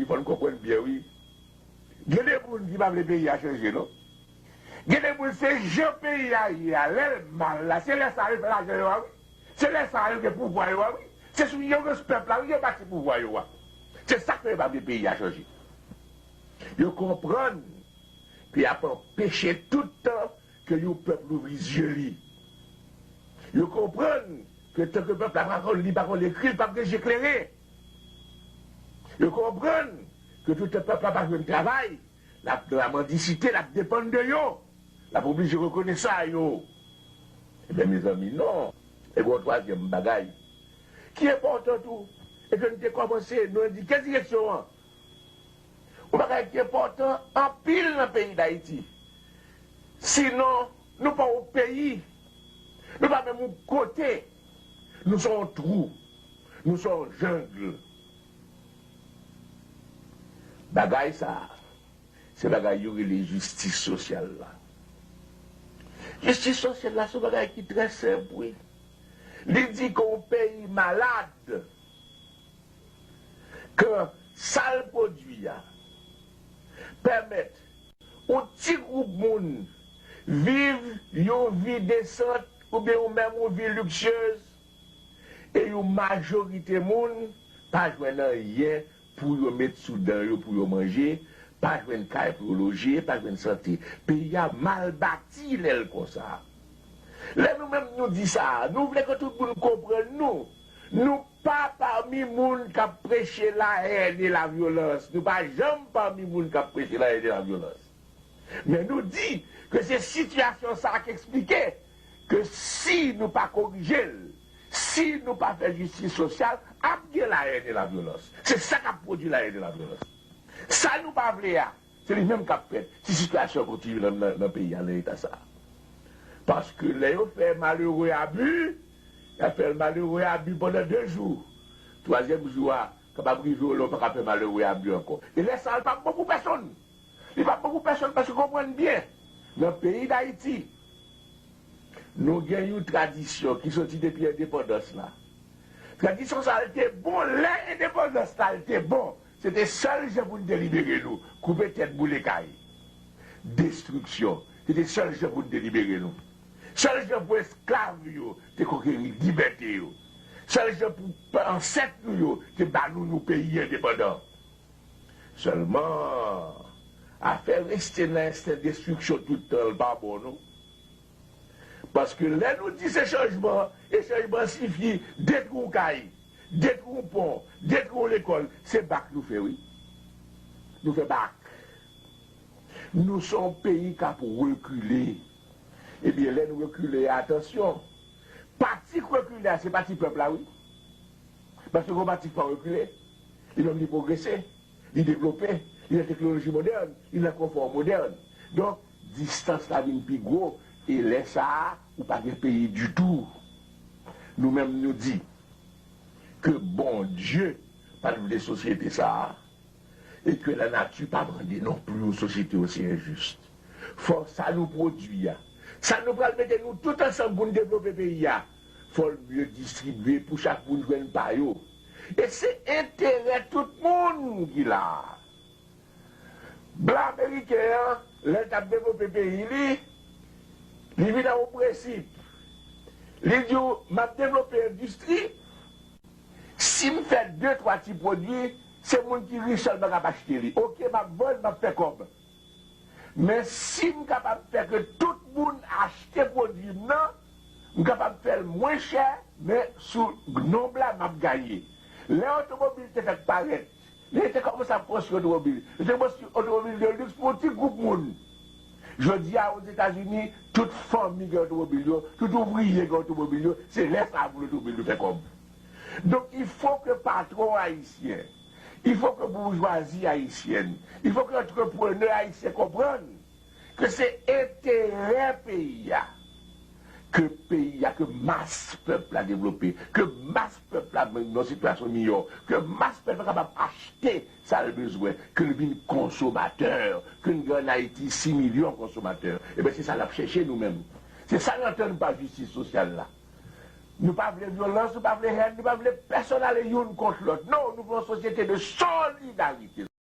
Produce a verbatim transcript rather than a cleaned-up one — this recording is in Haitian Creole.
Fò n konprann byen, wi. Gen de moun ki pa vle peyi a chanje, non. Gen de moun, se jan peyi a ye a, lè l mal la, se lè sa a yo fè lajan yo a, wi. Se lè sa a yo gen pouvwa yo a, wi. Se sou yo rès pèp la, wi, yo bati pouvwa yo a. Se sa k fè yo pa vle peyi a chanje. Yo konprann ke y ap anpeche tout tan ke yon pèp louvri zye li. Yo konprann ke tanke pèp la pa konn li, pa konn ekri, l p ap gen je klere. Yo konprann ke toutan pèp la pa jwenn travay, l ap nan lamandisite, l ap depann de yo. L ap oblije rekonesan a yo. Ebyen, mezanmi, non. E gen yon twazyèm bagay ki enpòtan tou, e ke nou te kòmanse, nou endike direksyon an. Yon bagay ki enpòtan anpil nan peyi Dayiti. Sinon, nou pa yon peyi. Nou pa menm yon kote. Nou se yon twou. Nou se yon jang. Bagay sa a, se bagay yo rele jistis sosyal la. Jistis sosyal la, se yon bagay ki trè senp, wi. Li di ke yon peyi malad, ke sa l pwodui a pèmèt yon ti gwoup moun viv yon vi desant oubyen yon, menm yon vi liksyez, e yon majorite moun pa jwenn anyen pou yo met sou dan yo, pou yo manje, pa jwenn kay pou yo loje, pa jwenn sante. Peyi a mal bati lè l konsa. Lè nou menm nou di sa, nou vle ke tout moun konprann nou. Nou pa pami moun k ap preche lahèn e lavyolans. Nou pa janm pami moun k ap preche lahèn e lavyolans. Men nou di ke se sitiyasyon sa a k eksplike ke si nou pa korije l, si nou pa fè jistis sosyal, ap gen lahèn e lavyolans. Se sa k ap pwodui lahèn e lavyolans. Sa nou pa vle a, se li menm k ap fèt si sitiyasyon an kontinye nan, nan, nan peyi a nan eta sa a. Paske lè yo fè malere abi, y ap fè l malere abi pandan de jou. Twazyèm jou a, kapab rive w lè w pa ka fè malere abi ankò. E lè sa a, l p ap bon pou pèsonn. Li p ap bon pou pèsonn paske konprann byen, nan peyi Dayiti, nou gen yon tradisyon ki soti depi endepandans la. Tradisyon sa a, l te bon lè endepandans la, l te bon. Se te sèl jan pou n te libere nou, koupe tèt, boule kay. Destriksyon. Se te sèl jan pou n te libere nou. Sèl jan pou esklav yo te konkeri libète yo. Sèl jan pou ansèt nou yo te ba nou yon peyi endepandan. Sèlman, afè reste nan ensten destriksyon tout tan, l pa bon, non. Paske lè nou di se chanjman, e chanjman sifye detwi yon kay, detwi yon pon, detwi yon lekòl, se bak nou fè, wi. Nou fè bak. Nou se yon peyi k ap rekile. Ebyen, lè nou rekile a, atansyon, pati k rekile a, se pati pèp la, wi. Paske gon pati k pa rekile, li menm li pwogrese, li devlope, li nan teknoloji modèn, li nan konfò modèn. Donk, distans la vin pi gwo, e lè sa a, ou pa gen peyi ditou. Nou menm, nou di ke Bondye pa t vle sosyete sa a, e ke lanati pa mande non pli yon sosyete osi enjis. Fò sa nou pwodui a, sa nou pral mete nou tout ansanm pou n devlope peyi a, fò l mye distribye pou chak moun jwenn pa yo. E se enterè tout moun ki la a. Blan ameriken an, lè l t ap devlope peyi li, li vin a yon prensip. Li di w, "M ap devlope endistri, si m fè de, twa ti pwodui, se moun ki rich sèlman k ap achte li. Oke, m ap vann, m ap fè kòb. Men si m kapab fè ke tout moun achte pwodui m nan, m kapab fè l mwen chè, men sou nonb la, m ap gaye." Lè otomobil te fèk parèt, lè yo te kòmanse ap konstwi otomobil, yo te konstwi otomobil de liks pou yon ti gwoup moun. Jodi a, Ozetazini, tout fanmi gen otomobil yo, tout ouvriye gen otomobil yo, se lè sa a pou otomobil yo fè kòb. Donk, il faut que patwon ayisyen, il faut que boujwazi ayisyèn, il faut que antreprenè ayisyen konprann ke se enterè peyi a, ke peyi a, ke mas pèp la devlope, ke mas pèp la nan yon sitiyasyon miyò, ke mas pèp la kapab achte sa l bezwen, ke l vin konsomatè, ke n gen ann Ayiti sis milyon konsomatè. Ebyen, se sa n ap chèche nou menm. Se sa n antann pa jistis sosyal la. Nou pa vle vyolans, nou pa vle hèn, nou pa vle pèsonn ale youn kont lòt. Non, nou vle yon sosyete de solidarite.